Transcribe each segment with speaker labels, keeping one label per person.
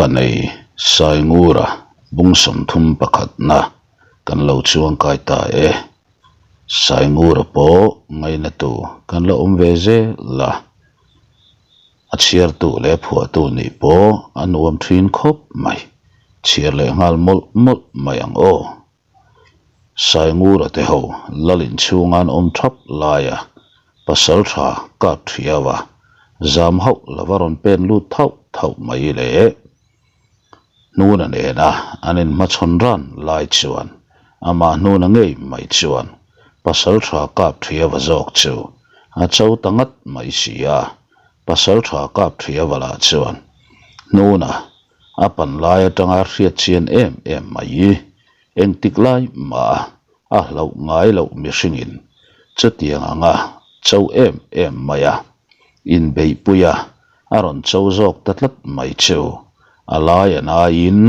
Speaker 1: Panei Saingura bung 31na kan lo chuangkai ta e. Saingura pawh ngainatu kan la awm ve zel a, a chhiartu leh phuahtu nih pawh a nuam thin khawp mai. Chhiar leh nghal mawlh mawlh mai ang aw. Saingura te ho lal inchhunga an awm thap laia pasal tha kap thiau a, zam hauh lova rawn pen lut thauh thauh mai le. Hnuna nena an inhmachhawn ran lai chuan amah hnuna ngei mai chuan pasal tha kap thiau a zawk chu a cho ta ngat mai si a, pasal tha kap thiau a lah chuan hnuna A pan lai atanga hriat chian em em mai. Engtik lai mah a hlauh ngai loh mihringin chutiang anga cho em em mai a, inbeihpui a, a rawn cho zawk ta tlat mai chu. A lai a naiin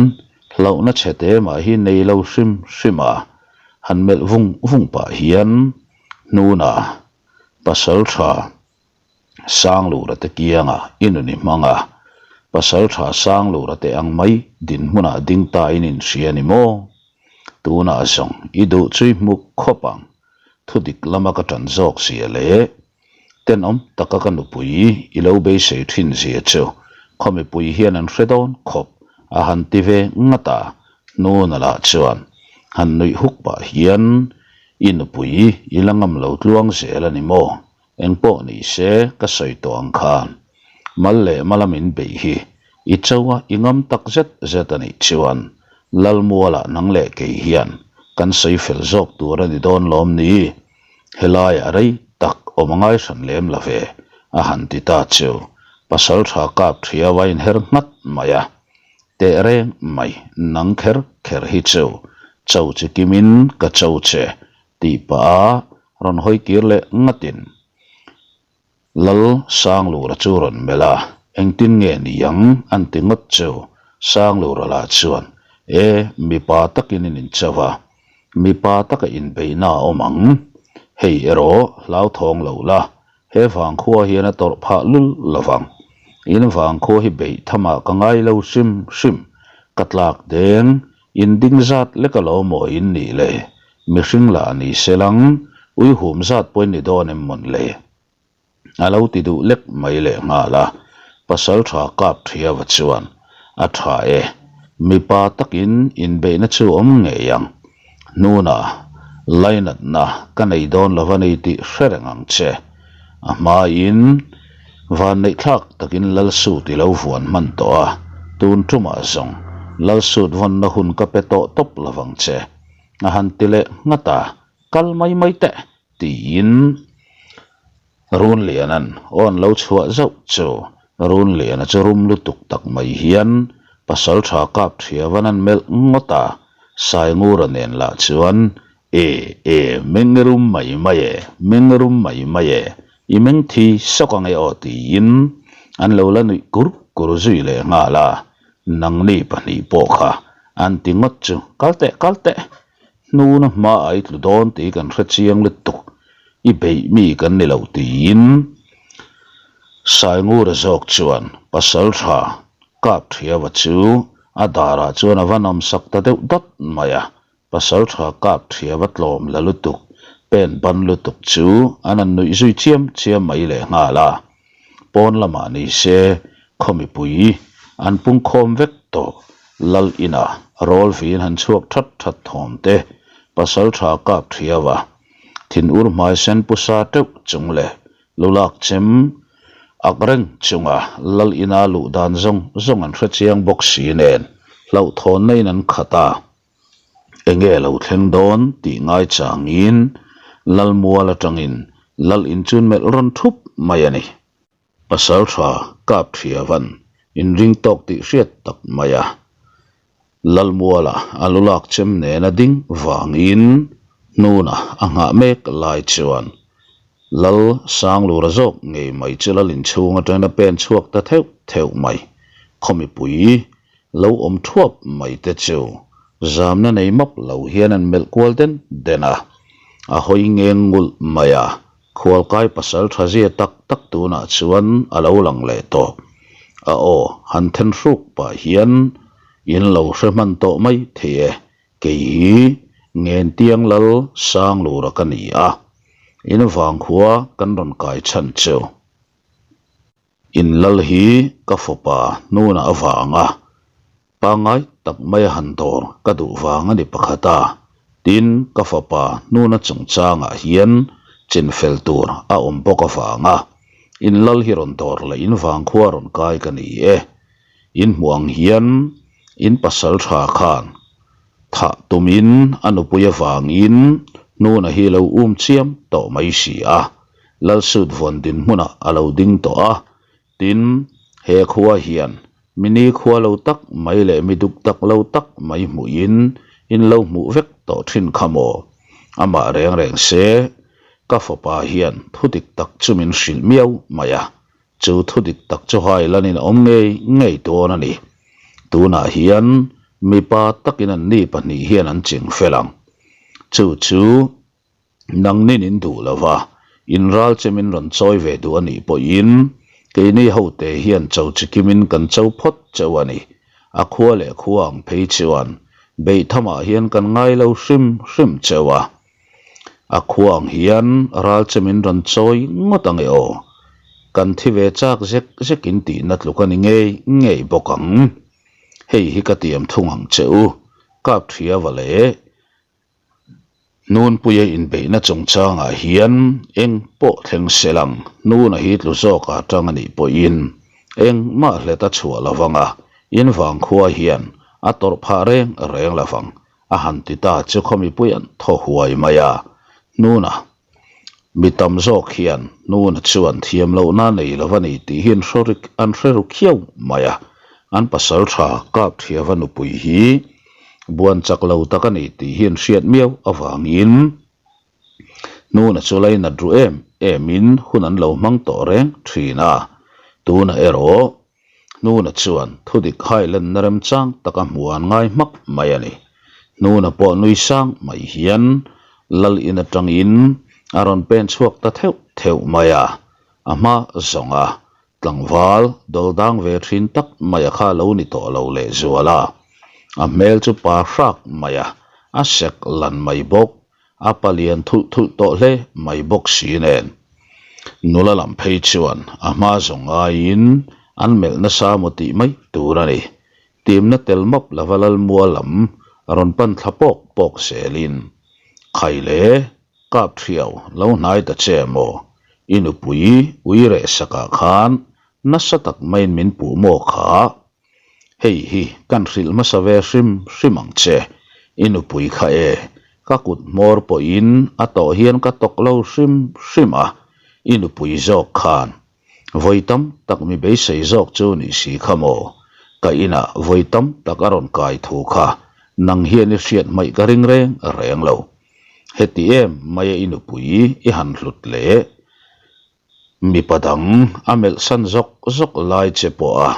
Speaker 1: hlauhna chhe te mah hi nei lo hrim hrim a, han melh vung vung pah hian hnuna pasal tha Sanglura te kianga i nun i hmang a, pasal tha Sanglura te ang mai dinhmunah ding ta in inhria ni maw? Tunah zawng i duh chu i hmu khawp ang, thudik lama ka tan zawk zia leh tenawm taka ka nupui i lo beisei thin zia chu khaw mipui hian an hre dawn khawp a han ti ve ngat a, Hnuna lah chuan han nuih huk pah hian i nupui i la ngam lo tluang zel a ni maw? Engpawh ni se ka sawi tawh ang khan mal leh mala min beih hi i cho a i ngam tak zet zet a nih chuan Lalmualah nang leh kei hian kan sawi fel zawk tur a ni dawn lawm ni? Helaiah rei tak awm a ngai hran lem lo ve a han ti ta chu pasal tha kap thiau a inher nghat mai a. Teh reng mai nang kher kher hi chu cho chi kimin ka cho che tih pah a rawn hawi kir leh ngatin Lal Sanglura chu rawn melh a, engtin nge ni ang an ti ngawt chu Sanglura lah chuan E mipa takin in inchauh a, mipa taka inbeihna a awm ang, hei erawh hlauthawng lo la, he vangkhua hian a tawrh phah lul lovang, in vangkhua hi beih thamah ka ngai lo hrim hrim, ka tlak deng In ding zat lek a lo maw in nih le? Mihring lah ni se lang, ui hum zat pawhin ni dawn em mawn le? A lo ti duh lek mai leh nghal a, pasal tha kap thiava chuan, A tha e, mipa takin inbeihna chu awm ngei ang. Hnunah lainatna ka nei dawn lo va ni tih hre reng ang che. A hmain vanneihthlak takin Lalsut i lo vuan hman tawh a, tun tumah zawng Lalsut vawnna hun ka pe tawh tawp lovang che, a han ti leh nghat a, kal mai mai teh tiin Runliana'n awn lo chhuah zauh chu Runliana chu rum lutuk tak mai hian Pasaltha kap thiavan an melh ngawt a, Saingura nen lah chuan E, e, meng rum mai mai e, meng rum mai mai e, i meng thi sawk ang e aw tiin an lo la nuih kur kur zui leh nghal a, nangni pahnih pawh kha an ti ngawt chu kal teh kal teh, hnuna hma a i tlu dawn tih kan hre chiang lutuk, i beih mi kan ni lo tiin Saingura zawk chuan pasal tha kap thiava chu a darah chuan a va nawmsak ta deuh dawt mai a. Pasal tha kap thiam a tlawm la lutuk, pen ban lutuk chu an han nuih zui chiam chiam mai leh nghal a. Pawn lamah ni se khaw mipui an pungkhawm vek tawh. Lal inah rawl vin han chhuak that that thawm te pasal tha kap thiam a thinur hmai sen pusa teuh chung leh lulak chem ak reng chunga lal ina luh dan zawng zawng an hre chiang bawk si nen hlauhthawnna in an khat a. Enge lo thleng dawn tih ngai changin Lalmual atangin Lal inchun melh rawn thup mai a ni. Pasaltha kap thiavan inring tawk tih hriat tak mai a. Lalmuala a lu lak chem nena ding vangin hnuna a nghah mek lai chuan Lal Sanglura zawk ngei mai chu Lal inchhung atangin a pen chhuak ta theuh theuh mai. Khaw mipui Lo awm thuap mai te chu zamna nei map lo hian an melh kual den den a, a hawi ngeng ngulh mai a, khualkai pasal tha zia tak tak tunah chuan a lo lang leh tawh. A aw han then hruk pah hian in lo hre hman tawh mai thei e, kei hi Ngentiang Lal Sanglura ka ni a, in vangkhua kan rawn kai chhan chu. In lal hi ka fapa hnunah avanga pangngai tak maia han dawr ka duh vang a ni pakhat a, tin ka fapa hnuna chungchangah hian chinfel tur a awm bawk avanga in lal hi rawn dawr leh in vangkhua rawn kai ka ni e. In hmuh ang hian in pasal tha khan thah tumin a nupui avangin hnuna hi lo um chiam tawh mai si a. Lalsut vawn dinhmunah a lo ding tawh a, tin, he khua hian mi nikhua lo tak mai leh mi duk tak lo tak mai hmuhin in lo hmuh vek tawh thin kha maw? Amah reng reng se, ka fapa hian thu dik tak chu min hrilh miau mai a, chu thu dik tak chu hailanin a awm ngei ngei dawn a ni. Tunah hian mipa takin anni pahnih hian an chingfel ang. Chu chu. Nangnin in duh lo va, in ral che min rawn chawi ve duh a nih pawhin keini hote hian cho chi kimin kan cho phawt cheu a ni. A khua leh khua ang phei chuan beihtham-ah hian kan ngai lo hrim hrim cheu a. A khua ang hian ral che min rawn chawi ngawt ang e aw. Kan thi ve chak zek zekin tihna tluk a ni ngei ngei bawk ang. Hei hi ka tiam thung ang che u, kap thiava leh Nunpuia inbeihna chungchangah hian eng pawh thleng se lang, Nuna hi tlu zawk a tang a nih pawhin engmah hlet a chhuah lo vang a, in vangkhua hian a tawrh phah reng reng lo vang, a han ti ta chu khaw mipui an thaw huai mai a, Nuna. Mi tam zawk hian Nuna chuan thiam lohna nei lo a ni tih hi an hre ru khiau mai a, an pasal tha kap thiava nupui hi buan chak lo tak a ni tih hi an hriat miau avangin Nuna chu lainat ru em emin hun an lo hmang tawh reng thin a, tunah erawh Hnuna chuan thudik hailenna remchang taka hmuh an ngai hmak mai a ni. Hnuna pawh nui sang mai hian Lal in atangin a rawn pen chhuak ta theuh theuh mai a, a hma zawnga tlangval dawldang ve thin tak mai a kha lo ni tawh lo lehzual a, a hmel chu pa hrak mai a, a sek lan mai bawk. A palian thulh thulh tawh hle mai bawk si nen. Nula lam phei chuan a hma zawng ngaiin an melh nasa maw tih mai tur a ni. Timna tel map lova Lalmua lam rawn pan thla pawk pawk zelin, Khai le, kap thiau lo hnai ta che maw? I nupui ui reh sakah khan nasa tak maiin min puh maw kha? Hei hi kan hrilh hmasa ve hrim hrim ang che, i nupui kha e, ka kut hmawr pawhin a tawh hian ka tawk lo hrim hrim a, i nupui zawk khan vawi tam tak mi beisei zawk chu nih si kha maw, ka inah vawi tam tak a rawn kai thu kha nang hian i hriat hmaih ka ring reng reng lo. Heti em maia i nupui i han hlut leh. Mipa dang a melh san zawk zawk lai che pawh a,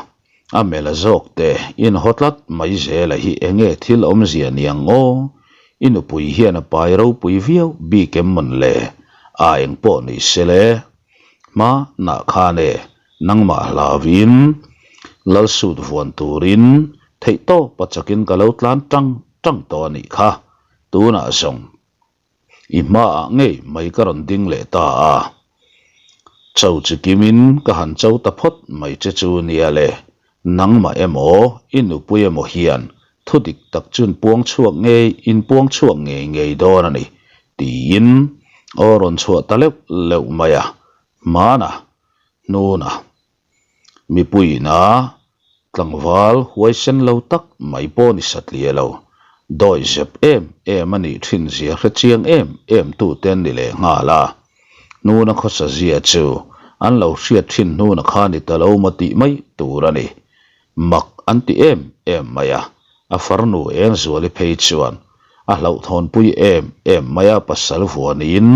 Speaker 1: a melh a zawk te inhaw tlat mai zela hi enge thil awmzia niang aw? I nupui hian a pai ropui viau bik em mawn le? A eng pawh ni se le? Hma nah khan e, nangmah hlauin Lalsut vuan turin theihtawp a chakin ka lo tlan tang tang tawh a nih kha, tunah zawng I hmaah ngei mai ka rawn ding leh ta a, cho chi kimin ka han cho ta phawt mai che chu nia le, nangmah emaw i nupui emaw hian thu dik tak chu in puang chhuak ngei in puang chhuak ngei ngei dawn a ni tiin aw rawn chhuah ta leuh leuh mai a, hmana hnuna. Mipuiina tlangval huaisen lo tak mai pawh ni satliah lo, dawi zep em em a nih thin zia hre chiang em em tute an ni leh nghal a. Hnuna khawsa zia chu an lo hriat thin hnuna kha ni ta lo maw tih mai tur a ni. Mak an ti em em mai a, a farnu Engzuali phei chuan a hlauhthawnpui em em mai a pasal vuanin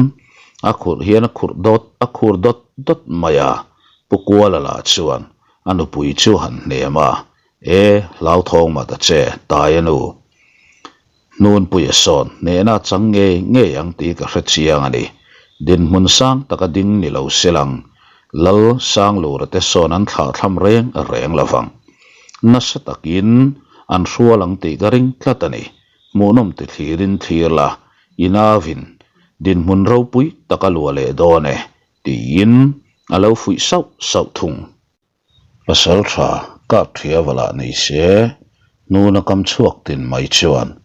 Speaker 1: a khurh hian a khurh dawt a khur dawt dawt mai a, Pu Kuala lah chuan a nupui chu han hnem a, E, hlauthawng mah ta che, tai a nu. Hnunpuia sawn hnehna a chang ngei ngei ang tih ka hre chiang a ni. Dinhmun sang taka ding ni lo se lang. Lal Sanglura te sawn an thlah thlam reng reng lo vang. Nasa takin an hrual ang tih ka ring tlat a ni. Hmuhnawm ti thlirin thlir la, i nauvin dinhmun ropui tak a luah leh dawn e, tiin a lo fuih sauh sauh thung. Pasal tha kap thia valah ni se, hnuna kam chhuak tin mai chuan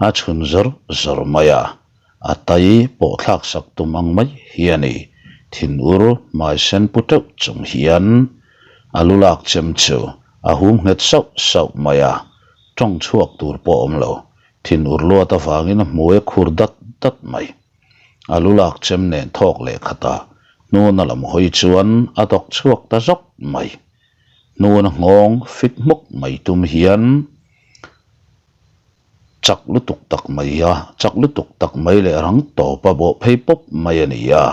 Speaker 1: a chhun zawr zawr mai a, a tai pawh thlak sak tum ang mai hi a ni. Thinur hmai sen pu teuh chung hian a lu lak chem chu a hum nghet sauh sauh mai a, tawng chhuak tur pawh awm lo, thinur luat avangin a hmui a khur dat dat mai. A lu lak chem nen thawk leh khatah hnuna lam hawi chuan a dawk chhuak ta zawk mai. Hnuna nghawng fit hmuk mai tum hian chak lutuk tak mai a, chak lutuk tak mai leh rang tawp a bawh phei pawp mai a ni a.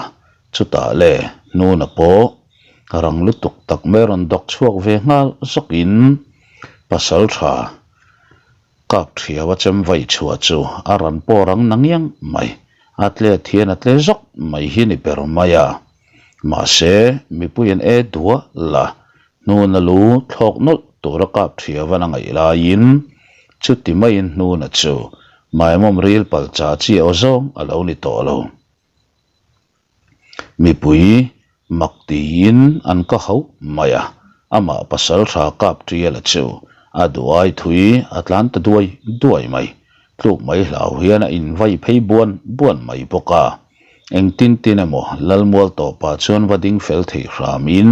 Speaker 1: Chutah le hnuna pawh rang lutuk tak mai rawn dawk chhuak ve nghal zawkin pasal tha Kap thiau a chem vai chhuah chu a rawn pawr ang na ngiang mai. A tlet hian a tle zawk mai hi ni ber mai a. Mahse, mipuiin e duah la, hnuna lu thlawk nawlh tura kap thiauan a ngaih laiin chuti maiin hnuna chu maimawm ril pal cha chi aw zawng a lo ni tawh lo. Mipui mak tiin an ka hauh mai a, amah pasal tha kap tiala chu a duai thui a tlan ta duai duai mai. Tluk mai hlau hian a invai phei buan buan mai bawk a. Engtin tin emaw Lalmual tawpah chuan va ding fel thei hramin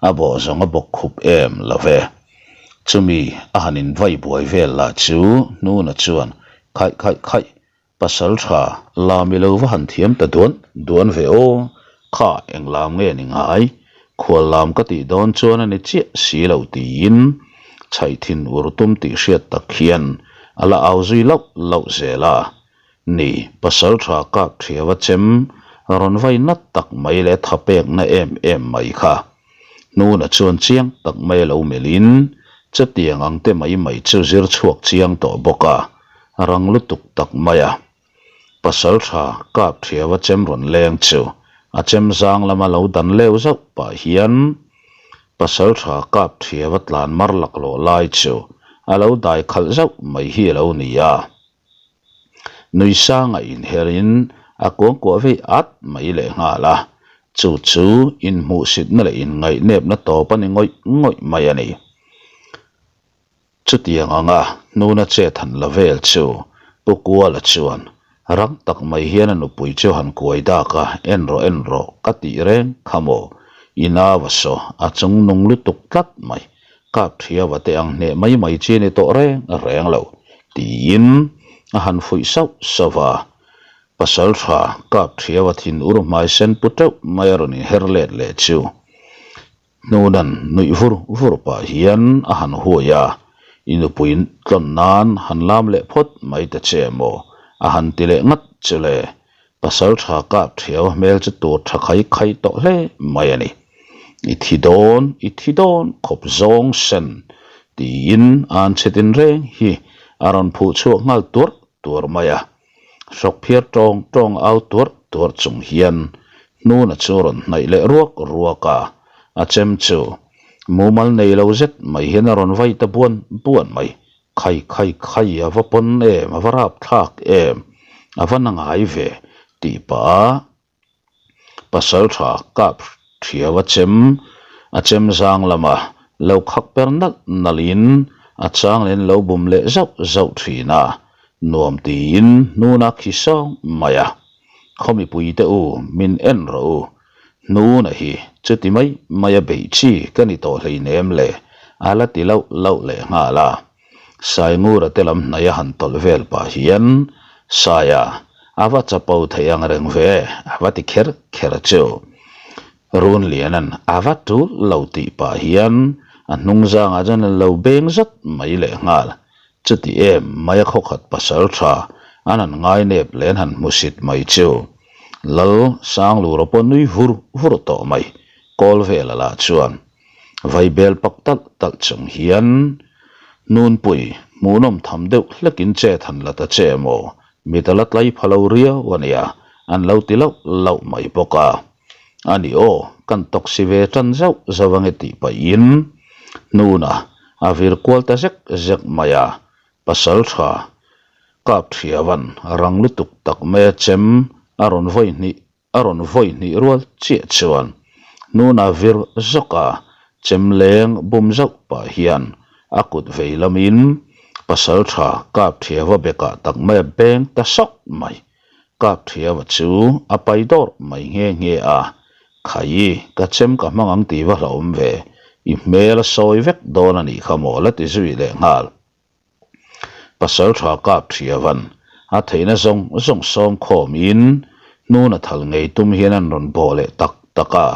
Speaker 1: a bawh zawng a bawk khup em lo ve. Chumi a han invai buai vel lah chu Hnuna chuan khaih khaih khaih Pasal tha, lam i lo va han thiam ta duan duan ve aw, kha eng lam nge ni ngai, khual lam ka tih dawn chuan a ni chiah si lo tiin chhaih thin ur tum tih hriat tak hian a la au zui lauh lauh zel a. Ni, pasal tha kap thiau a chem rawn vai nat tak mai leh tha pek na em em mai kha. Hnuna chuan chiang tak mai a lo melhin chutiang ang te mai mai chu zir chhuak chiang tawh bawk a. Rang lutuk tak mai a. Pasal tha kap thiau a chem rawn leng chu a chem zang lama lo dan leu zauh pah hian pasal tha kap thiau a tlan mar laklawh lai chu a lo dai khalh zauh mai hi a lo ni a. Nui sanga inherin a kuangkuah vei at mai lehnghal a, chu chu inhmuhsitna leh inngaih-nepna tawp a ni ngawih ngawih mai a ni. Chutiang anga hnuna chet han la vel chu Pu Kuala chuan rang tak mai hian a nupui chu han kuai dak a, En rawh en rawh ka tih reng kha maw? I nau a saw a chung nung lutuk tlat mai, kap thiau a te ang hneh mai mai chi a ni tawh reng reng lo, tiin a han fuih sauh sauh a. Pasal tha kap thiau a thin ur hmai sen pu teuh mai a rawn inher let leh chu. Hnunan nuih vur vur pah hian a han huai a, I nupui tlawn nan han lam leh phawt mai ta che maw? a han ti leh ngat chu le. Pasal tha kap thiau hmel chu tur tha khai khai tawh hle mai a ni. I thi dawn, i thi dawn khawp zawng sen tiin an chhe tin reng hi a rawn phuh chhuak nghal tuarh tuarh mai a. Hrawk phiar tawng tawng au tuarh tuarh chung hian hnuna chu rawn hnaih leh ruak ruak a, a chem chu mumal nei lo zet mai hian a rawn vai ta buan buan mai. Khai khai khai a va pawn em, a va rap thlak em, a va na ngai ve tih pah a Pasal tha kap thiau a chem, a chem zang lama lo khak per nalh nalhin a chang len lo bum leh zauh zauh thin a, nuam tiin hnuna khi sawng mai a. Khaw mipuite u min en rawh u, hnuna hi chuti mai mai a beih chi ka ni tawh hleinem le a la ti lauh lauh leh nghal a. Saingura te lam hnaih a han tawlh vel pah hian Saia a va chapo thei ang reng ve a va ti kher kher chu. Runliana'n a va tul lo tih pah hian a hnung zangah chuan a lo beng zat mai leh nghal. Chuti em mai a khawkhat pasal tha an han ngainep leh an han hmusit mai chu. Lal Sanglura pawh nui vur vur tawh mai kawl vel a lah chuan. Vaibel pak talh talh chung hian Nunpui hmuhnawm tham deuh hlekin chet han la ta che maw? Mit a la tlai pha lo riau a nia, an lo ti lauh lauh mai bawk a. A ni aw, Kan tawksi ve tan zauh zauh ange tih pahin Hnuna a vir kual ta zek zek mai a, Pasaltha Kapthiavan rang lutuk tak maia chem a rawn vawi hnih a rawn vawi hnih rual chiah chuan Hnuna vir zawk a, chem leng bum zauh pah hian a kut vei lamin Pasaltha Kapthiava bekah tak maia beng ta sawk mai. Kapthiava chu a pai dawrh mai nghe nghe a, Khai, ka chem ka hmang ang tih va hlauhawm ve, i hmel a sawi vek dawn a nih kha maw la ti zui leh nghal. Pasaltha Kapthiavan a theihna zawng zawng sawm khawmin hnuna thal ngei tum hian an rawn bawh leh tak tak a,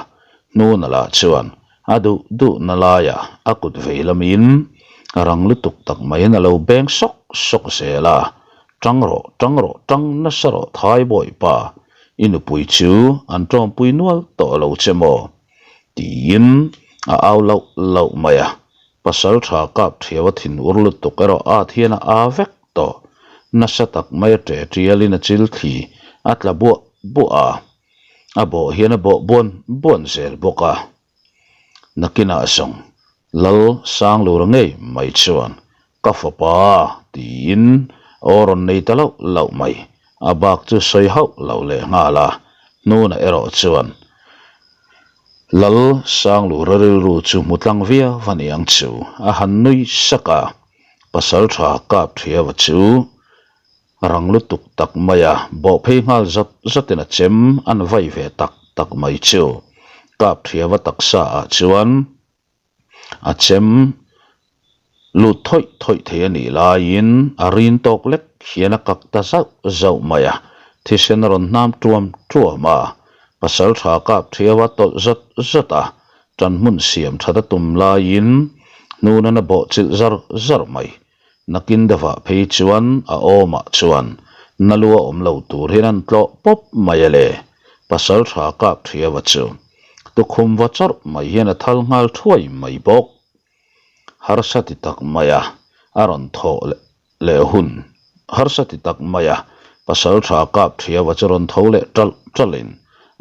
Speaker 1: hnuna lah chuan a duh duhna laiah a kut vei lamin rang lutuk tak maiin a lo beng sawk sawk zel a, Tang rawh, tang rawh, tang nasa rawh Thai bawipa, i nupui chu an tawmpui nual tawh lo che maw? tiin a au lauh lauh mai a, Pasaltha kap thiau a thin ur lutuk erawh at hian a a vek tawh. Nasa tak mai a ṭe ṭialin a chil thli a tla buah buah a, a bawh hian a bawh buan buan zel bawk a. Nakinah zawng Lal Sanglura ngei mai chuan Ka fapa tiin aw rawn nei ta lauh lauh mai. A bak chu sawi hauh loh leh nghal a, hnunah erawh chuan Lal Sanglura rilru chu hmu tlang viau a ni ang chu a han nui sak a, Pasaltha Kapthiava chu rang lutuk tak mai a bawh phei nghal zat zatin a chem an vai ve tak tak mai chu Kapthiava taksa ah chuan A chem lut thawih thawih thei a nih laiin a rin tawk lek hian a kak ta zauh zauh mai a, thisen a rawn hnam tuam tuam a, pasal tha kap thiau a tawlh zawt zawt a, tan hmun siam that a tum laiin hnunan a bawh chilh zar zar mai. Nakin deuhah phei chuan a awmah chuan na lu a awm lo tur hian an tlawh pawp mai a le, pasal tha kap thiau a chu. Tukhum va chawrh mai hian a thal nghal thuai mai bawk. Harsa ti tak maia a rawn thawh leh hun harsa ti tak maia pasal tha kap thiaua chu rawn tho leh ṭalh ṭalhin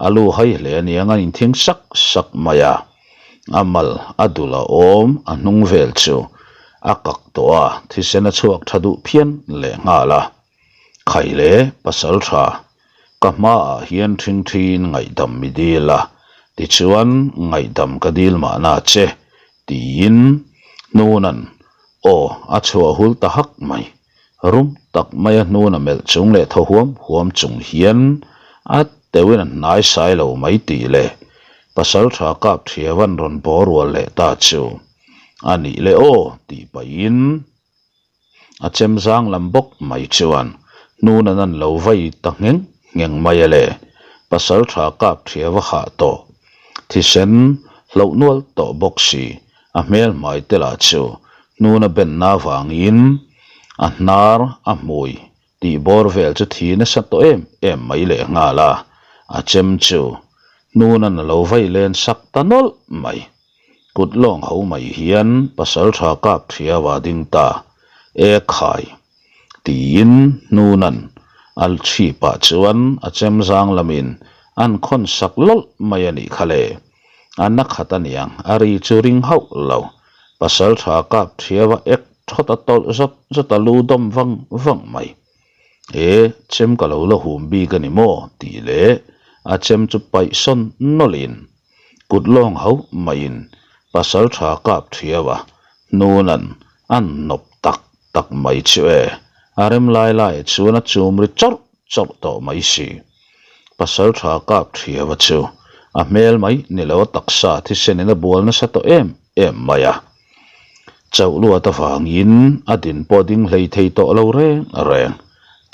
Speaker 1: a lu hai hle a niang a inthing sak sak mai a. A mal a dul a awm a hnung vel chu a kak tawh a, thisen a chhuak tha duh phian leh nghal a. Khai le pasal tha Ka hmaah hian ṭhingṭhiin ngaihdam mi dil a, tichuan ngaihdam ka dil mahna che, tiin Hnuna'n aw a chhuah hul ta hak mai. Rum tak maia Hnuna melh chung leh thaw huam huam chung hian a teuhin a hnai sai lo mai tih leh Pasalṭha Kapṭhiava'n rawn baw rual leh ta chu a nih le aw tih pahin A chem zang lam bawk mai chuan hnunan an lo vai ta ngheng ngheng mai a le. Pasal tha kap thia va hah tawh. Thisen hloh nual tawh bawk si. A hmel hmai te lah chu hnuna benna avangin a hnar a hmui tih bawr vel chu thi nasa tawh em em mai leh nghal a, a chem chu hnunan a lo vai len sak ta nawlh mai. Kut lawng ho mai hian pasal tha kap thiau a ding ta, E khai! tiin hnunan a chhipah chuan a chem zang lamin an khawn sak lawlh mai a nih kha le. A na khat a niang, a ri chu ring hauh lo. Pasal tha kap thiau a ek thawt a tawlh zawt zawt a lu dawm vang vang mai. E, chem ka lo la hum bik a ni maw? tih leh a chem chu paih sawn nawlhin Kut lawng hauh maiin pasal tha kap thiau a, hnunan a hnawp tak tak mai chu e, a rem lai lai chuan a chum ri chawrh chawrh tawh mai si. Pasal tha kap thiau a chu a hmel mai ni lo a taksa thisenin a bual nasa tawh em em mai a. Chauh luat avangin a din pawh ding hlei thei tawh lo reng reng,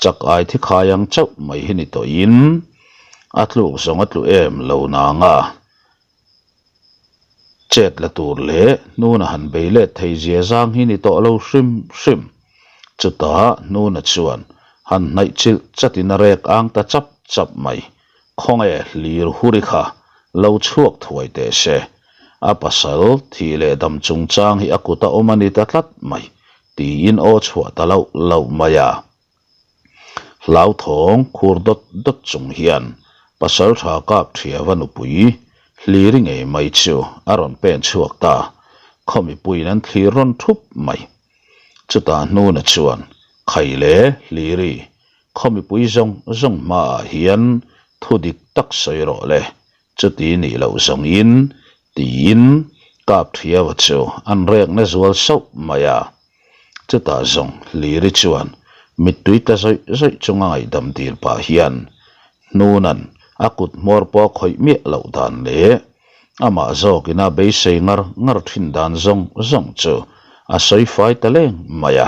Speaker 1: chak ai thi khai ang chauh mai hi ni tawhin A tluk zawng a tlu em lo nang a, chet la tur leh hnuna han bei let thei zia zang hi ni tawh lo hrim hrim. Chutah hnuna chuan han hnaih chilh chatin a rek ang ta chap chap mai. Khawnge hlir huri kha lo chhuak thuai teh se. A pasal thih leh dam chungchang hi a kut a awm a ni ta tlat mai tiin aw chhuah ta loh loh mai a. Hlauthawng khur dawt dawt chung hian Pasaltha Kapthiava nupui Hliri ngei mai chu a rawn pen chhuak ta, khaw mipuiin an thlir rawn thup mai. Chutah hnuna chuan, Khai le, Hliri, khaw mipui zawng zawng hmaah hian thu dik tak sawi rawh le, chuti nih loh zawngin, tiin Kapthiaua chu an rekna zual sauh mai a. Chutah zawng Hliri chuan mittui tla zawih zawih chunga ngaihdam dil pah hian Hnuna'n a kut hmawr pawh a khawih miah loh dan leh amah zawkin a beisei ngar ngar thin dan zawng zawng chu a sawi fai ta leng mai a.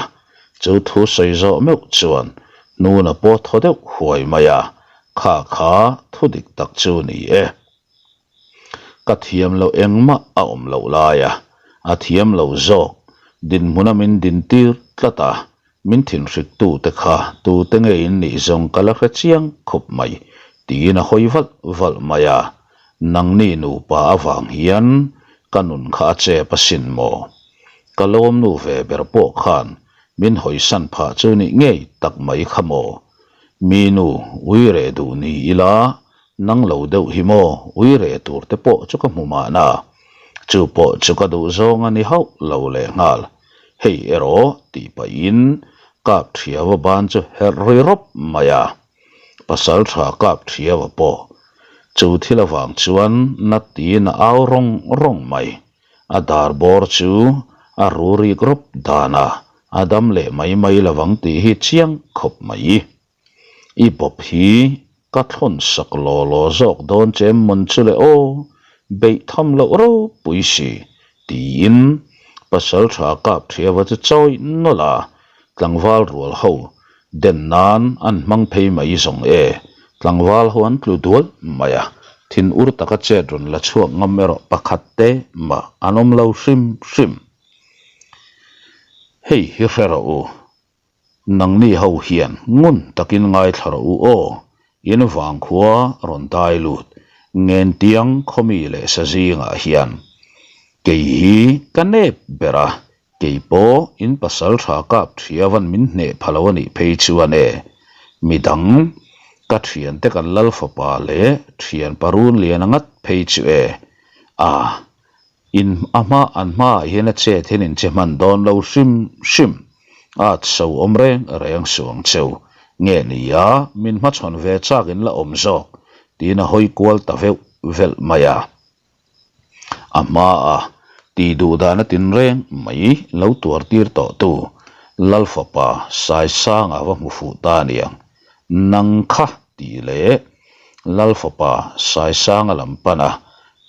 Speaker 1: Chu thu sawi zawh meuh chuan Hnuna pawh thaw deuh huai mai a, kha kha thu dik tak chu ni e. Ka thiam loh engmah a awm loh lai a, a thiam lo zawk. Dinhmuna min dintir tlat a, min thinhrik tute kha tute nge in nih zawng ka la hre chiang khawp mai, tiin a hawi valh valh mai a. Nangni nupa avang hian ka nun kha a chep asin maw? Ka lawmnu ve ber pawh khan min hawisan phah chu nih ngei tak mai kha maw? Mi nu ui reh duh ni ila Nang lo deuh hi maw ui reh tur te pawh chu ka hmu mahna, chu pawh chu ka duh zawng a ni hauh lo leh nghal. Hei erawh tih pahin kap thiava ban chu herh ri rawp mai a, pasal tha kap thiava pawh chu thil avang chuan na tiin a au rawng rawng mai. A dar bawr chu a ru rik rawp dan a, a dam leh mai mai lovang tih hi chiang khawp mai. I bawp hi ka thlawn sak law law zawk dawn che em mawn chu le aw, beih tham loh ropui si, tiin pasal tha kap thiava chu chawi nawlh a, tlangval rual ho den nan an hmang phei mai zawng e, tlangval ho an tlu dual mai a, thin ur taka chet rawn la chhuak ngam erawh pakhat te mah an awm lo hrim hrim. Hei hi hre rawh u, Nangni ho hian ngun takin ngaithla rawh u aw, in vangkhua rawn dai lut Ngentiang khawmi leh sa zingah hian kei hi ka nep ber a, kei pawh in pasal tha kap thiavan min hneh pha lo a nih phei chuan e, midang ka thiante kan lal fapa leh thian parun lian a ngat phei chu e, a. In a hma an hmaah hian a chet hian in che hman dawn lo hrim hrim a so awm reng reng suh ang cheu nge nia min hmachhawn ve chak in la awm zawk tiin a hawi kual ta veuh velh mai a. A hma a tih duh dan a tin reng mai lo tuar tir tawh tu Lalfapa Saisanga va hmu fuh ta aniang nang kha tih leh Lalfapa Saisanga lam pan a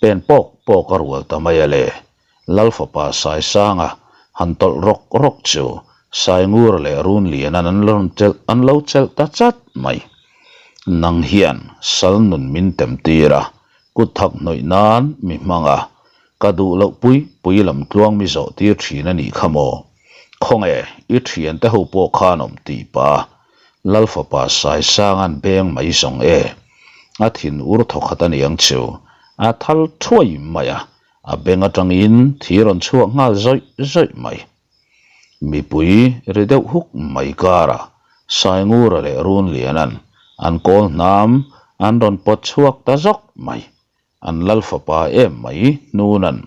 Speaker 1: Pen pawk pawk a rual ta mai a le. Lalfapa Saisanga han tawlh rawk rawk chu Saingur leh Runlianan an rawn chelh an lo chelh ta chat mai. Nang hian sal nun min tem tir a, kut thak hnawih nan mi hmang a, ka duh loh pui pui lam tluang mi zawh tir thin a nih kha maw? Khawnge i thiante ho pawh khan awm tih pah a Lalfapa Saisanga'n beng mai zawng e. A thin ur thawkhat a niang chu. A thal thuai mai a, a beng atangin thi rawn chhuak nghal zawih zawih mai. Mipui ri deuh huk mai karah Saingura leh Runliana'n an kawl hnam an rawn pawt chhuak ta zawk mai. An lal fapa em mai hnuna'n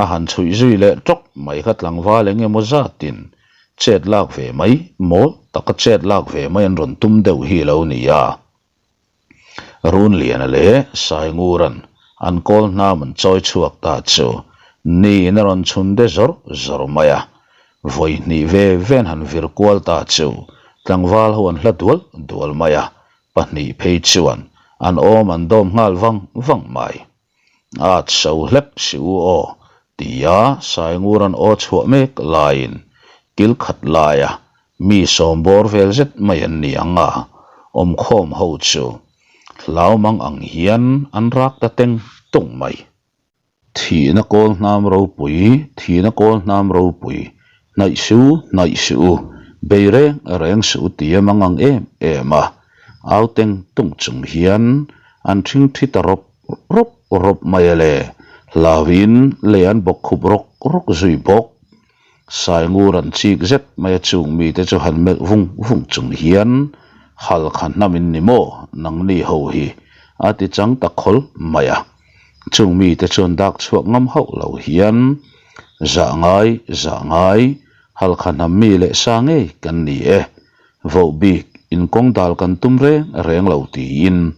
Speaker 1: a han chhuih zui leh tawk mai kha tlangval eng emaw zatin chet lak ve mai, mawl taka chet lak ve mai an rawn tum deuh hi lo ni a. Runliana leh Saingura'n an kawl hnam an chawi chhuak ta chu niin a rawn chhun de zawr zawr mai a. Vawi hnih ve ve an han vir kual ta chu tlangval ho an hla dual dual mai a, Pahnih phei chuan an awm an dawm nghal vang vang mai. At so hlek si u aw, tia Saingur an aw chhuah mek laiin kil khat laia mi sawm bawr vel zet mai an ni ang a, awmkhawm ho chu hlau mang ang hian an rak ta teng tung mai. Thihna kawl hnam ropui, thihna kawl hnam ropui, hnaih suh u, hnaih suh u, bei reng reng suh u tia mang ang em em a, au teng tung chung hian an thing thi ta rawp rawp rawp mai a le, hlauin lei an bawk khup rawk rawk zui bawk. Saingur an chik zet mai a chung mite chu han melh vung vung chung hian Halkha hnam in ni maw nangni ho hi a ti chang ta khawl mai a. Chung mite chuan dak chhuak ngam hauh lo hian, Zah ngai, zah ngai, Halkha hnam mi leh sa ngei kan ni e. Voh bik in kawng dal kan tum reng reng lo tiin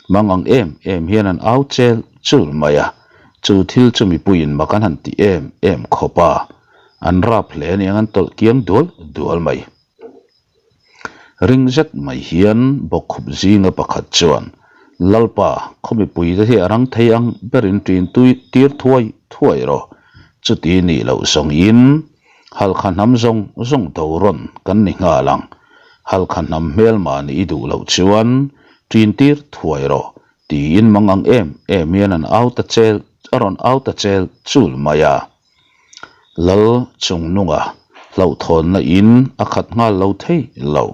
Speaker 1: mang ang em em hian an au chel chul mai a, chu thil chu mipuiin mak an han ti em em khawp a, an rap hle aniang an tawlh kiang dual dual mai. Ring zet mai hian bawkkhup zinga pakhat chuan, Lalpa, khaw mipuite hi a rang thei ang berin ṭin tui tir thuai thuai rawh. Chuti nih loh zawngin Halkha hnam zawng zawng do rawn kan ni nghal ang. Halkha hnam hmelma nih i duh loh chuan ṭin tir thuai rawh, tiin mang ang em em hian an au ta chel a rawn au ta chel chul mai a. Lal chungnunga hlauhthawnna in a khat nghal lo thei lo.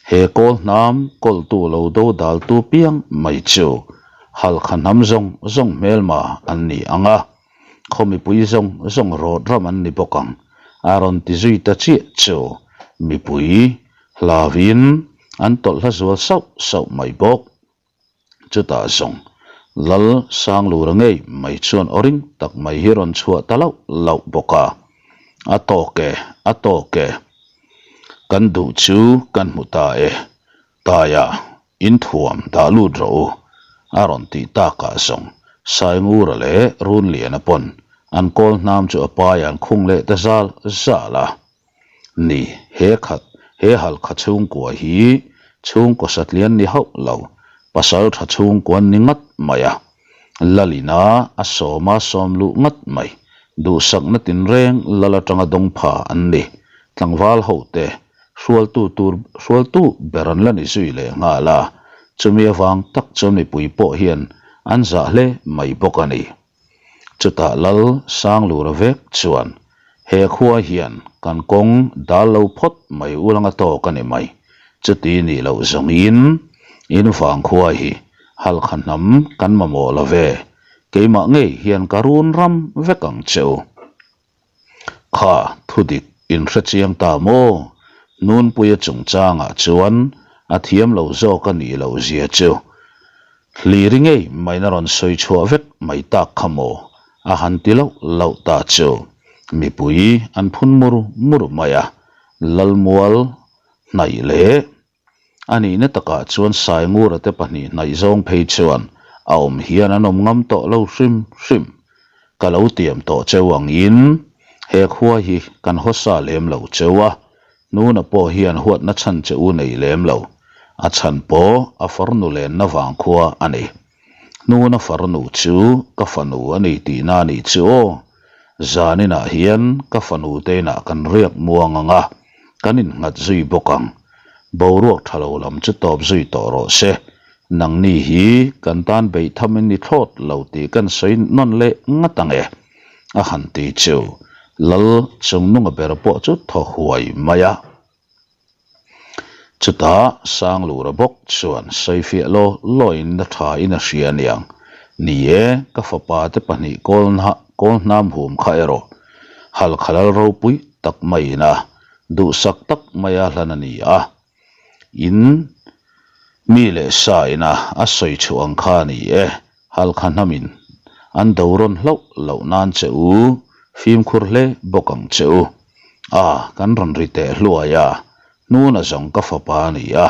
Speaker 1: He kawl hnam kawltu lo do daltu piang mai chu Halkha hnam zawng zawng hmelma an ni ang a, khaw mipui zawng zawng rawt ram an ni bawk ang a rawn ti zui ta chiah chu mipui hlauin an tawlh hla zual sauh sauh mai bawk. Chutah zawng Lal Sanglura ngei mai chuan aw ring tak mai hi rawn chhuah ta lauh lauh bawk a, A tawk e, a tawk e. Kan duh chu kan hmu ta e, Taia inthuam dah lut rawh u, a rawn tih takah zawng Saingura leh Runliana pawn an kawl hnam chu a paiah an khung leh ta zal zal a. Ni, he khat, he halkha chhungkua hi chhungkaw satlian ni hauh lo, pasal tha chhungkua an ni ngat mai a. Lalina a sawma sawm luh ngat mai, duhsakna tinreng lal atanga dawng pha an ni. Tlangval hote hrualtu tur hrualtu ber an la ni zui leh nghal a, chumi avang tak chuan mipui pawh hian an zah hle mai bawk a ni. Chutah Lal Sanglura vek chuan, He khua hian kan kawng dal lo phawt mai ulanga tawk a ni mai. Chuti nih loh zawngin in vang khua hi Halkha hnam kan mamawh lo ve, keimah ngei hian ka run ram vek ang che u. Kha thudik in hre chiang ta maw? Nunpuia chungchangah chuan a thiam lo zawk a nih loh zia chu Hliri ngei maina rawn sawi chhuah vek mai tak kha maw? A han ti loh loh ta chu mipui an phun mur mur mai a, Lalmual hnaih leh A nihna takah chuan Saingura te pahnih hnaih zawng phei chuan a awm hian an awm ngam tawh lo hrim hrim. Ka lo tiam tawh cheu angin he khua hi kan hawsa lem lo cheu a, Nuna pawh hian huatna chhan che u nei lem lo. A chhan pawh a farnu lenna vang khua a ni. Hnuna farnu chu ka fanu a ni tihna a nih chu aw. Zaninah hian ka fanu te inah kan riak muang ang a, kan innghat zui bawk ang. Boruak tha lo lam chu tawp zui tawh rawh se. Nangni hi kan tan beih tham in ni thlawt lo tih kan sawi nawn leh ngat ang e, a han ti chu Lal Chungnunga ber pawh chu thaw huai mai a. Chutah Sanglura bawk chuan sawifiah law lawiin na tha in a hria aniang. Ni e, ka fapa te pahnih kawl hnam hum kha erawh Halkha lal ropui tak maiin a duhsak tak maia hlan a ni a. In mi leh sa ina a sawi chhuah ang kha a ni e. Halkha hnamin an do rawn hlauh loh nan che u, fimkhur hle bawk ang che u. A, kan rawn ri teh hluai a, hnuna zawng ka fapa a ni a,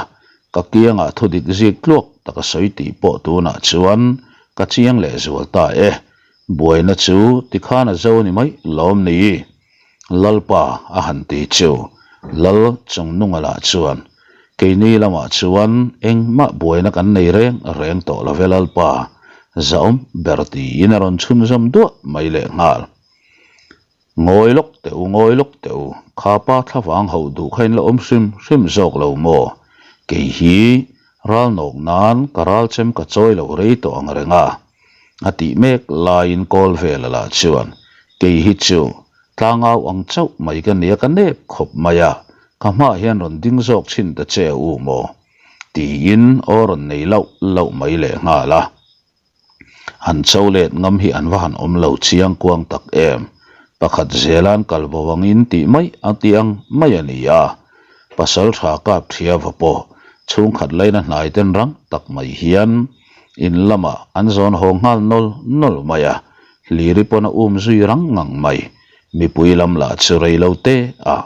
Speaker 1: ka kiangah thu dik zik tluak tak a sawi tih pawh tunah chuan ka chiang leh zual ta e. Buaina chu tikhan a zo ni mai lawm ni? Lalpa a han ti chu Lal Chungnunga lah chuan, Keini lamah chuan engmah buaina kan nei reng reng tawh lo ve Lalpa, zahawm ber tiin a rawn chhunzawm duah mai lehnghal. Ngawi lawk teh u, ngawi lawk teh u, kha pa thlavang hauh duh kha in la awm hrim hrim zawk lo maw? Kei hi ral nawk nan ka ral chem ka chawi lo rei tawh ang reng a, a tih mek laiin kawl vel a lah chuan, Kei hi chu tlangau ang chauh mai ka nia ka nep khawp mai a, ka hmaah hian rawn ding zawk thin ta che u maw? tiin aw rawn nei lauh lauh mai lehnghal a. An cho let ngam hi an va han awm lo chiang kuang tak em. Pakhat zela'n kal bo angin tih mai a ti ang mai a ni a. Pasal tha kap thia va pawh chhungkhat laina hnai ten rang tak mai hian. In lamah an zawn haw nghal nawl nawl mai a, Hliri pawn a um zui rang ngang mai. Mipui lam lah chu rei lo te a,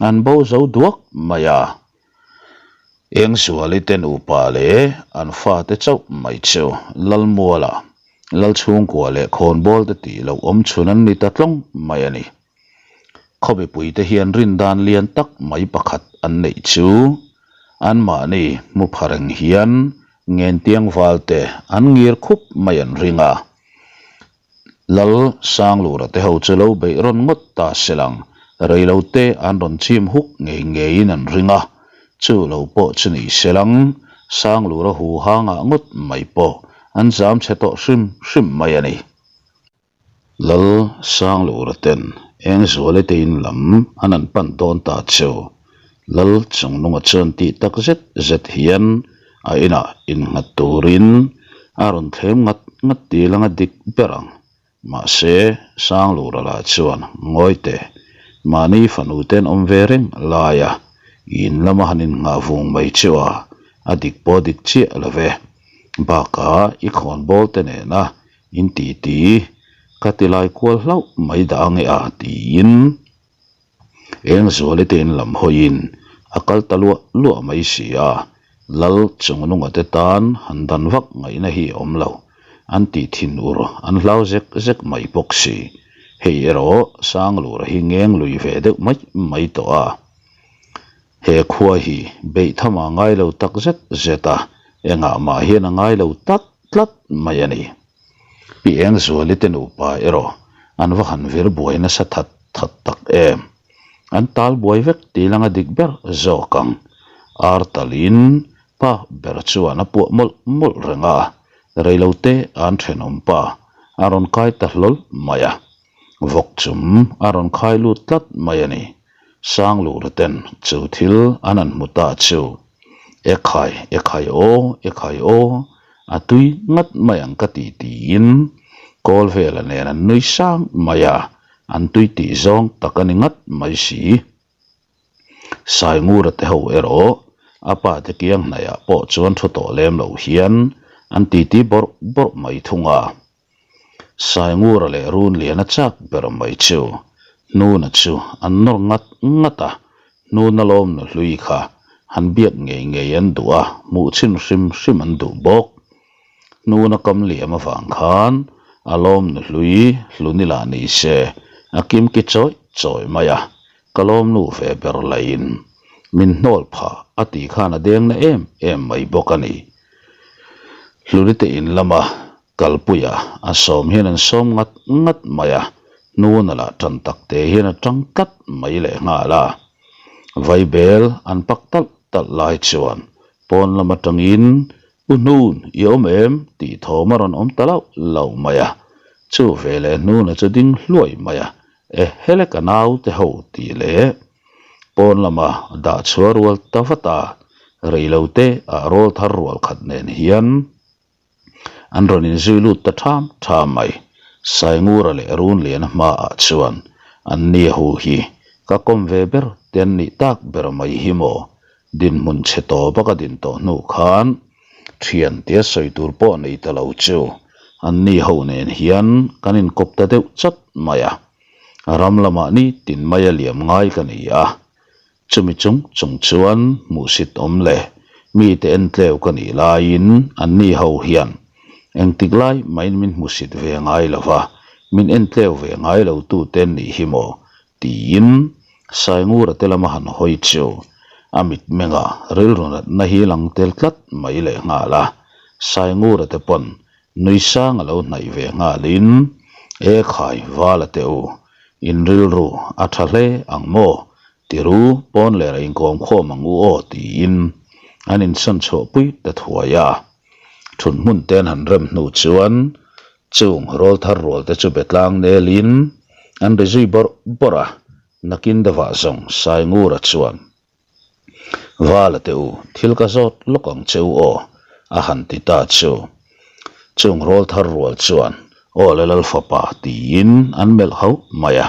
Speaker 1: an bo zo duak mai a. Engzuali te nupa leh an fate chauh mai chu Lalmuala, Lalchhungkua leh Khawnbawl te tih loh awm chhun an ni ta tlawng mai a ni. Khaw mipuite hian rindan lian tak mai pakhat an neih chu anmahni hmu pha reng hian Ngentiang valte an ngir khup mai an ring a. Lal Sanglura te ho chu lo beih rawn ngawt ta se lang, reilote an rawn chim huk ngei ngeiin an ring a. Chu lo pawh chu ni se lang, Sanglura hu hangah ngawt mai pawh an zam chhe tawh hrim hrim mai a ni. Lal Sanglura ten Engzuali te in lam an an pan dawn ta chu Lal Chungnunga chuan tih tak zet zet hian a inah innghat turin a rawn thlem ngat ngat tih lang a dik ber ang. Mahse, Sanglura lah chuan ngawi teh, mahni fanu ten awm ve reng laia in lama han innghah vung mai chu a, a dik pawh dik chiah lo ve. Bakah i khawnbawl te nena In ti ti, ka ti lai kual hlauh mai dah ange a tiin Engzuali te in lam hawiin a kal ta luah luah mai si a, Lal Chungnunga te tan han dan vak ngaihna hi a awm lo, an tih thin ur an hlau zek zek mai bawk si. Hei erawh Sanglura hi ngeng lui ve deuh mai mai tawh a. He khua hi beih tham a ngai lo tak zet zet a, engah mah hian a ngai lo tlat tlat mai a ni. Pi Engzuali te nupa erawh an va han vir buai nasa that that tak em. An tal buai vek tih langa dik ber zawk ang. Ar talin pa ber chuan a puah mawlh mawlh reng a, reilote an thenawm pa a rawn kai ta hlawl mai a. Vawk chum a rawn khai lut tlat mai a ni. Sanglura ten chu thil an han hmu ta chu, Ekhai, ekhai aw, ekhai aw, a tui ngat mai ang ka ti tiin Kawlvela nen an nui sang mai a, an tui tih zawng tak a ni ngat mai si. Saingura te ho erawh a pa te kiang hnaihah pawh chuan thu tawh lem lo hian an titi bawrh bawrh mai thung a. Saingura leh Runliana chak ber mai chu Hnuna chu an nawr ngat ngat a, Hnuna lawmna hlui kha han biak ngei ngei an duh a, hmuh chhin hrim hrim an duh bawk. Hnuna kam liam avang khan a lawmna hlui hluni lah ni se a kimki chawih chawih mai a, Ka lawmnu ve ber lahin min hnawl phah a tih khan a deng na em em mai bawk a ni. Hlunite in lama Kalpuia a sawm hian an sawm ngat ngat mai a, hnuna lah tan tak te hian a tang tlat mai leh nghal a. Vaibel an pak talh talh lai chuan pawn lam atangin U Hnun i awm em? tih thawm a rawn awm ta lauh lauh mai a. Chu veleh Hnuna chu ding hluai mai a, E hele ka naute ho tih leh pawn lama dah chhuah rual ta vat a, reilote ah rawl thar rual khat nen hian An rawn inzui lut ta ṭham ṭham mai. Saingura leh Runliana hmaah chuan an nia hu hi ka kawm ve ber te an nih tak ber mai hi maw? Dinhmun chhe tawp a ka din tawh hnu khan ṭhian tia sawi tur pawh nei ta lo chu an ni ho nen hian kan inkawp ta deuh chat mai a. Ram lamah nitin mai a liam ngai ka ni a. Chumi chung chung chuan hmuhsit awm leh mite entleu ka nih laiin anni ho hian engtik lai mahin min hmuhsit ve ngai lo va, min entleu ve ngai lo tute an nih hi maw? tiin Saingura te lama han hawi chu a mitmenga rilru natna hi lang tel tlat mai leh nghal a, Saingura te pawn nui sang a lo hnaih ve nghalin, E khai vala teh u, in rilru a tha hle ang maw? Tiru pawn leh a inkawm khawm ang u aw tiin an insawn chhuahpui ta thuai a. Thun hmun te an han rem hnu chuan chung rawl thar rual te chu be tlang nelin an ri zui bawrh bawrh a, nakin deuhah zawng Saingura chuan Vala te u, thil ka zawt lawk ang che u aw, a han ti ta chu. Chung rawl thar rual chuan, Aw le Lal fapa tiin an melh hauh mai a.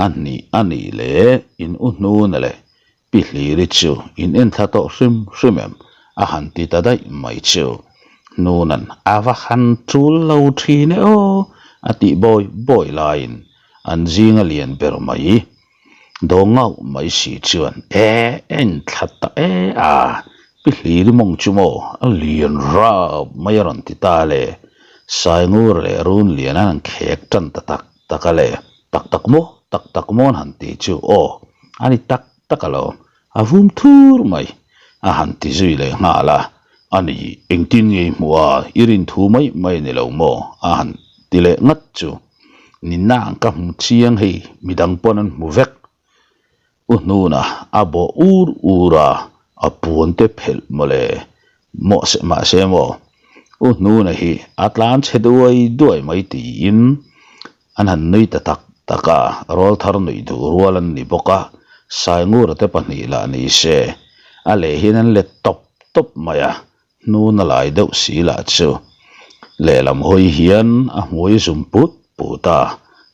Speaker 1: A hnih a nih leh in u hnuna leh Pi Hliri chu in en thla tawh hrim hrim em? a han ti ta daih mai chu. Hnuna'n a va han tul lo thin e aw a tih bawi bawi laiin an zinga lian ber mai dawng ngauh mai si chuan e en thla ta e a, pi hliri mawng chu maw a lian rap mai a rawn ti ta le, Saingur leh Runlian an han khek tan ta tak tak a le, tak tak maw tak tak maw an han ti chu aw a ni tak tak alawm A vum thur mai, a han ti zui leh nghal a, A ni, engtin nge i hmuh a, i rin thu mai mai ni lo maw? a han ti leh ngat chu. Ni nang ka hmu chiang hei, midang pawn an hmu vek. U hnuna a bawh ur ur a, a puan te phelh mawle. Mawhse mahse maw, U hnuna hi a tlan chhe duai duai mai tiin An han nui ta tak tak a, rawlthar nuih duh rual an ni bawk a, Saingura te pahnih lah ni se, a leh hian an let tawp tawp mai a, hnun a lai deuh si lah chu. Lehlam hawi hian a hmui zum put put a,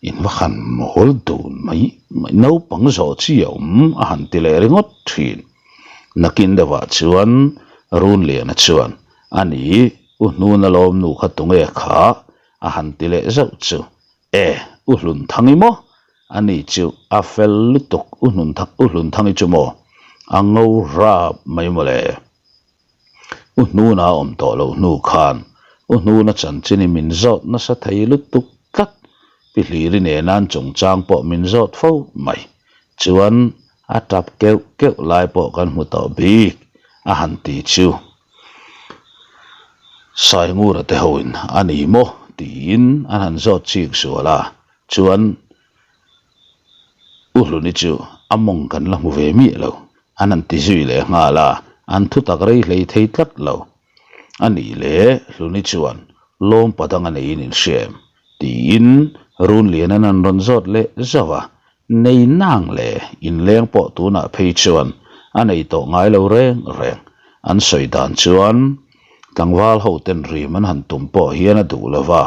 Speaker 1: in va han mawl dun mai mai, naupang zawh chi a awm a han ti leh ringawt thin. Nakin deuhah chuan Runliana chuan, A ni, u hnun a lawm nu kha tunge kha? A han ti leh zauh chu, E, U Hlunthangi maw? A ni chu a fel lutuk, U U Hlunthangi chu maw? A ngo rap mai maw le. U Hnuna a awm tawh loh hnu khan U Hnuna chanchin hi min zawt nasa thei lutuk tlat, Pi Hliri nena an chungchang pawh min zawt fo mai. Chuan a tap keuh keuh lai pawh kan hmu tawh bik, a han ti chu. Saingura te hoin a ni maw tiin an han zawt chik zual a, chuan U Hluni chu a mawng kan la hmu ve miah lo, an han ti zui leh nghal a, an thutak rei hlei thei tlat lo. A nih leh Hluni chuan lawm padang a neiin inhria em? tiin Runliana'n an rawn zawt leh zauh a, Nei nang le, inleng pawh tunah phei chuan a nei tawh ngai lo reng reng. An sawi dan chuan tlangval ho ten rim an han tum pawh hian a duh lo va,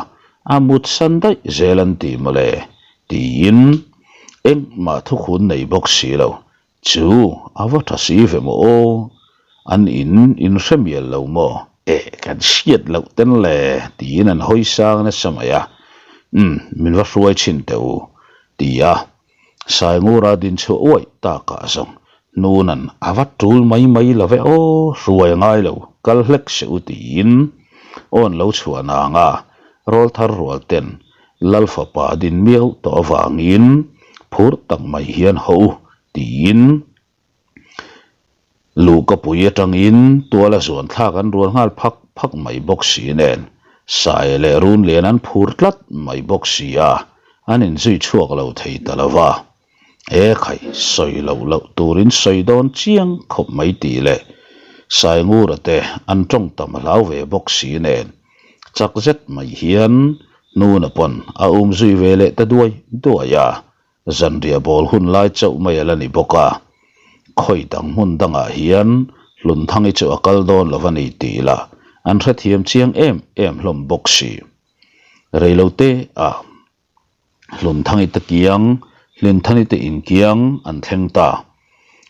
Speaker 1: a mut san daih zel an ti mawle tiin engmah thukhun nei bawk si lo. Chu a va tha si ve maw aw? An in in hre mial lo maw? Eh, kan hriat loh ten le, tiin an hawi sang nasa mai a. Umm, min va hruai chhin teh u, ti a. Saingura din chhuah uaih takah zawng Hnuna'n a va tul mai mai lo ve aw, hruai a ngai lo, kal hlek se u tiin awn lo chhuah nang a, rawlthar rual ten Lal fapa din miau tawh avangin phur tak mai hian haw u tiin Luhkapui atangin tuala zuan thlak an rual nghal phak phak mai bawk si nen Saia leh Runlian an phur tlat mai bawk si a, an inzui chhuak lo thei ta lo va. E khai, sawi loh loh turin sawi dawn chiang khawp mai tih leh Saingura te an tawng tam a hlau ve bawk si nen chak zet mai hian Hnuna pawn a umzui ve leh ta duai duai a. Zanriah bawl hun lai chauh mai a la ni bawk a, khawi dang hmun dangah hian Hlunthangi chu a kal dawn lo a ni tih lah an hrethiam chiang em em hlawm bawk si. Reilote ah Hlunthangi te kiang, Hlinthani te inkiang an thleng ta.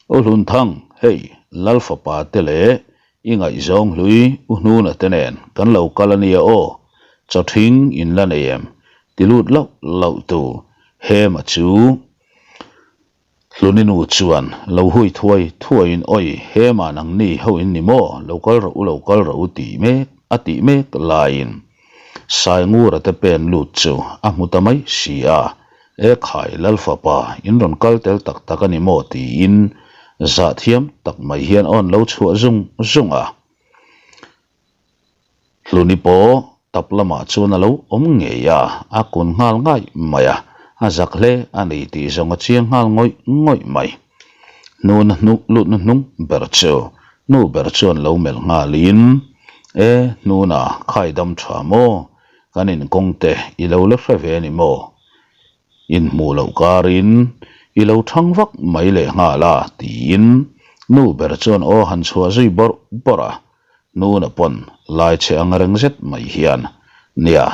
Speaker 1: U Hlunthang, hei Lal fapa te leh i ngaihzawng hlui U Hnuna te nen kan lo kal a nia aw, chawthing in la nei em? Ti lut loh loh tu Hema chu Hluni nu chuan lo hui thuai thuaiin Awi Hema nangni ho in ni maw? Lo kal rawh u lo kal rawh u tih mek a tih mek laiin Saingura te pen lut chu a hmu ta mai si a, E khai Lal fapa in rawn kal tel tak tak a ni maw? tiin zahthiam tak mai hian awn lo chhuah zung zung a. Hluni pawh tap lamah chuan a lo awm ngei a, a kun nghal ngaih mai a, a zak hle a ni tih zawng a chiang nghal ngawih ngawih mai. Hnuna hnuk lutna hnung ber chu nu ber chuan lo melh nghalin, E Hnuna khai dam tha maw? Kan inkawng te i lo la hre ve a ni maw? Inhmuh loh karin i lo thang vak mai leh nghal a tiin nu ber chuan aw han chhuah zui bawrh bawrh a. Nuna pawn lai che ang reng zet mai hian, Nia,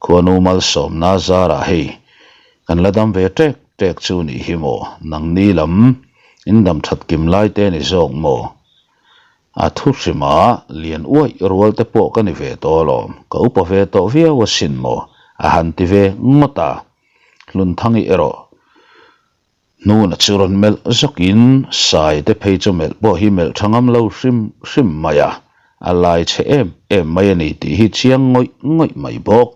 Speaker 1: khuanu malsawmna zarah hei kan la dam ve ṭek ṭek chu nih hi maw, nangni lam in dam ṭhat kim lai te ni zawk maw? A thu hrima lian uaih rual te pawh ka ni ve tawh alawm, ka upa ve tawh viau asin maw, a han ti ve ngawt a. Hlunthangi erawh hnuna chu rawn melh zawkin Sai te phei chu melh pawh hi melh tha ngam lo hrim hrim mai a, a lai chhe em em mai a ni tih hi chiang ngawih ngawih mai bawk.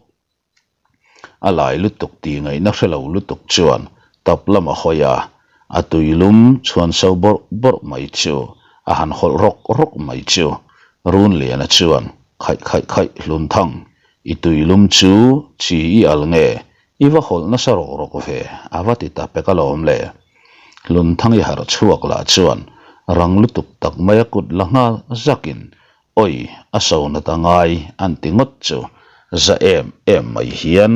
Speaker 1: A lai lutuk tih ngaihna hre lo lutuk chuan tap lam a hawi a, a tuilum chhuan so bawrh bawrh mai chu a han hawlh rawk rawk mai chu Runliana chuan khaih khaih khaih Hlunthang, i tuilum chu chi i al nge i va hawlh nasa rawk rawk ve a va ti ta pek alawm le. Hlunthang i harh chhuak lah chuan rang lutuk tak maia kut la nghal zakin Oi, a so nat a ngai an ti ngawt chu za em em mai hian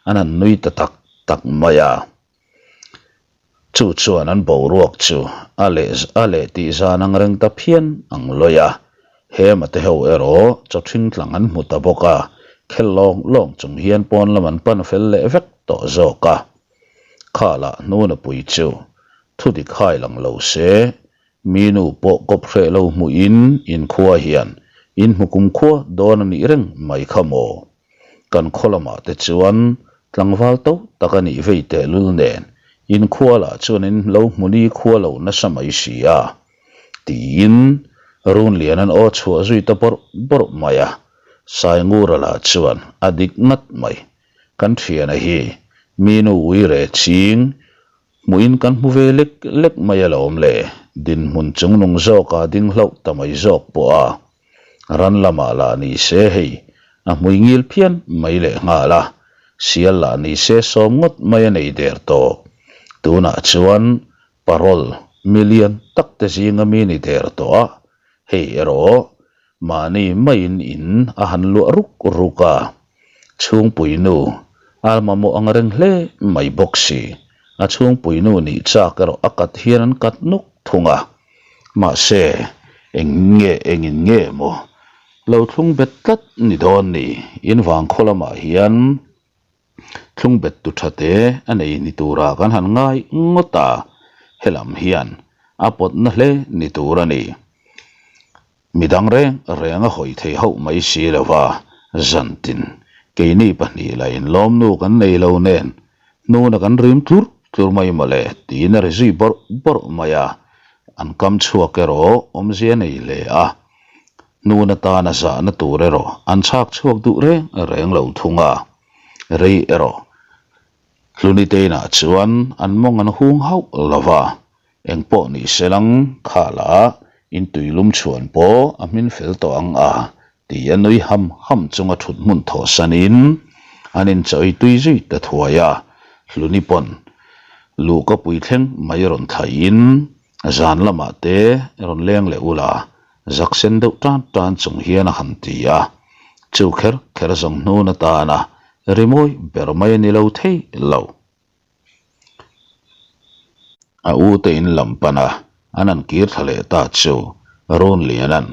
Speaker 1: an han nui ta tak tak mai a. Chu chuan an boruak chu a leh a leh tih zan ang reng ta phian ang lawi a. Hema te ho erawh chaw ṭhing tlang an hmu ta bawk a, khel lawng lawng chung hian pawn lam an pan fel leh vek tawh zawk a. Khalah hnunapui chu thudik hai lang lo se Mi nu pawh kawp hreh lo hmuhin inkhua hian in hmu kumkhua dawn a nih reng mai kha maw? Kan khaw lamah te chuan tlangval to tak a nih vei tehlul nen inkhua lah chuan in lo hmu ni khua lo nasa mai si a, tiin Runlian an aw chhuah zui ta bawrh bawrh mai a. Saingura lah chuan a dik ngat mai. Kan thiana hi mi nu uire ching Hmuhin kan hmu ve lek lek mai alawm le, dinhmun chungnung zawka ding hlauh ta mai zawk pawh a. Ran lamah lah ni se hei, a hmui ngil phian mai leh nghal a, sial lah ni se sawm ngawt mai a nei der tawh. Tunah chuan parole million tak te zinga mi ni der tawh a, hei erawh Mahni maiin in a han luah ruk ruk a, chhungpui nu a mamawh ang reng hle mai bawk si. A chhungpui nu nih chak erawh a kat hian an kat nuk thung a. Mahse, eng nge engin nge maw lo thlung bet tlat ni dawn ni, in vangkhaw lamah hian Thlung bet tu tha te a nei ni tura kan han ngai ngawt a, helam hian a pawtna hle ni tur a ni. Midang reng reng a hawi thei hauh mai si lo va, zantin keini pahnih lah inlawmnu kan nei lo nen hnuna kan rim tlur tlur mai mawle tiin a ri zui bawrh bawrh mai a, an kam chhuak erawh awmzia nei hle a. Hnun atana zahna tur erawh an chhak chhuak duh reng reng lo thung a, rei erawh Hluniteinah chuan an mawng an hung hauh lo va, engpawh ni se lang khalah in tuilum chhuan pawh a hmin fel tawh ang a ti a nui ham ham chunga thut hmun thawhsanin an inchawi tui zui ta thuai a, Hluni pawn luhka pui thleng mai rawn thlaihin zan lamah te rawn leng leh ula Zak sen deuh tan tan chung hian a han ti a, chu kher kher zawng hnun atana rimawi ber mai a ni lo thei lo. A u te in lam pan a, an han kir thla leh ta chu Runliana'n,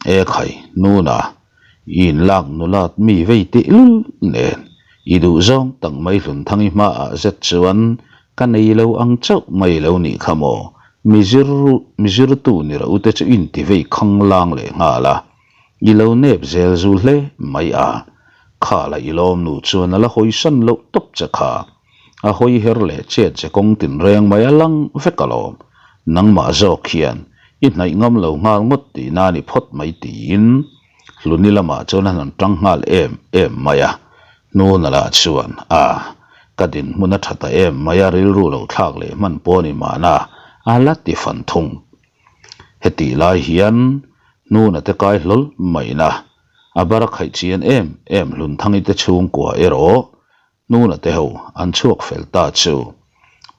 Speaker 1: E khai, hnuna, i inlak nulat mi vei tih lul nen, i duh zawng tak mai Hlunthangi hmaah zet chuan Ka nei lo ang chauh mai lo nih kha maw? Mi zir mi zirtu ni rawh u te chu inti vei khang lang leh nghal a. I lo nep zel zu hle mai a. Kha la i lawm nu chuan a la hawisan loh tawp che kha. A hawi her leh chet che kawng tinreng mai a lang vek alawm. Nangmah zawk hian i hnaih ngam lo nghal ngawt tihna a ni phawt mai tiin Hluni lamah chuan a han tang nghal em em mai a. Hnuna lah chuan, A, ka dinhmun a tha ta em mai a, rilru lo thlak leh hman pawh a ni mahna, a la ti fan thung. Hetih lai hian Hnuna te kai hlawl maina, a bar a khaih chian em em Hlunthangi te chhungkua erawh Hnuna te ho an chhuak fel ta chu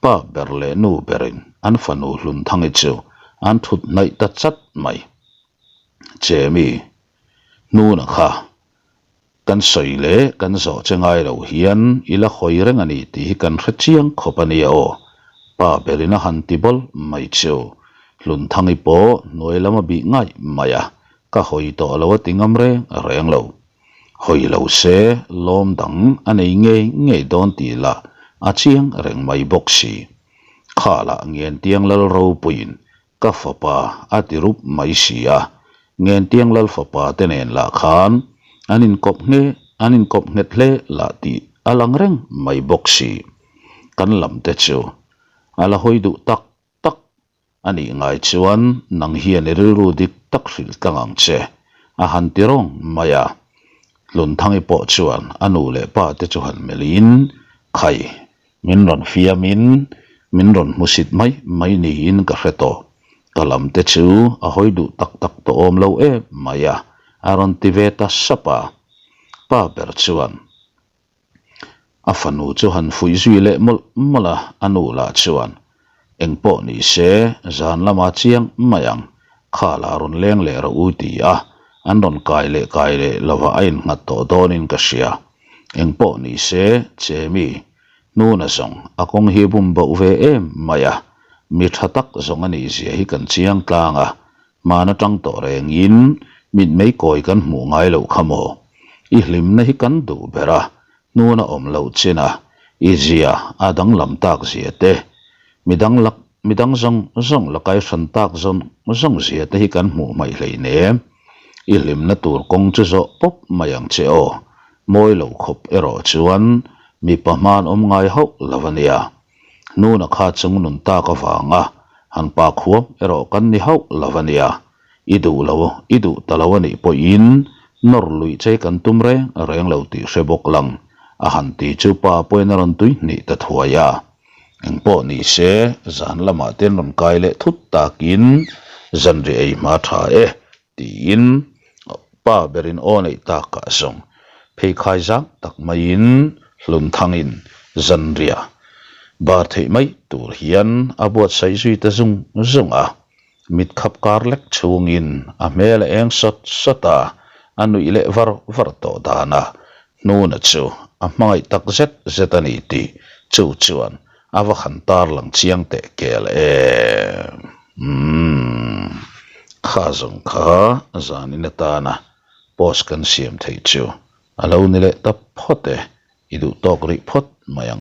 Speaker 1: pa ber leh nu berin an fanu Hlunthangi chu an thut hnaih ta chat mai. Chemi, Hnuna kha kan sawi leh kan zawh che ngai lo hian i la hawi reng a ni tih hi kan hre chiang khawp a nia aw. Pa berin a han ti bawl mai chu Hlunthangi pawh hnuai lam a bih ngaih mai a, ka hawi tawh lo a ti ngam reng reng lo. Hawi lo se lawm dang a nei ngei ngei dawn tih lah a chiang reng mai bawk si. Kha lah Ngentiang Lalropuiin Ka fapa a ti rup mai si a. Ngentiang Lal fapa te nen lah khan an inkawp nge an inkawp nghet hle lah tih a lang reng mai bawk si. Kan lam te chu a la hawi duh tak tak a nih ngai chuan nang hian i rilru dik tak hrilh tlang ang che, a han ti rawng mai a. Hlunthang'i pawh chuan a nu leh pa te chu han melhin, Khai, min rawn fiamin min rawn hmusit mai mai niin ka hre tawh. Ka lam te chu a hawi duh tak tak tawh awm lo em mai a, a rawn ti ve ta sap a. Pa ber chuan. A fanu chu han fuih zui leh mawlh mawlh a, a nu lah chuan, Eng pawh ni se, zan lama chiang mai ang, kha lah rawn leng leh rawh u ti a, an rawn kai leh kai leh lovah a innghat tawh dawnin ka hria. Eng pawh ni se, Chemi, hnuna zawng a kawng hi bum boh ve em mai a, mi tha tak zawng a nih zia hi kan chiang tlang a, Hman atang tawh rengin mitmei kawi kan hmuh ngai loh kha maw? I hlimna hi kan duh ber a, hnuna awm loh chin a, i zia a danglam tak zia te, midang lak midang zawng zawng la kai hran tak zawng zawng zia te hi kan hmuh hmaih hleinem. I hlimna tur kawng chu zawh pawp mai ang che aw. Mawi lo khawp erawh chuan mipa hman awm ngai hauh lo a nia. Hnuna kha chung nun tak avanga han pa khuam erawh kan ni hauh lo a nia. I duh lo, i duh ta lo a nih pawhin nawr luih che kan tum reng reng lo tih hre bawk lang a han ti chu pa pawhin a rawn tui hnih ta thuai a. Engpawh ni se, zan lamah te an rawn kai leh thut takin zanriah ei hma tha e Tiin pa berin aw neih takah zawng pheikhai zang tak maiin Hlunthangin zanriah bar theih mai tur hian a buatsaih zui ta zung zung a. Mit khap kar lek chhungin a hmel a eng sawt sawt a, a nuih leh var var tawh danah Hnuna chu a hmangaih tak zet zet a ni tih chu chuan A va han tar lang chiang teh kel em. Umm. Kha zawng kha zanin atana post kan siam theih chu a lo ni leh ta phawt e, i duh tawk rih phawt mai ang.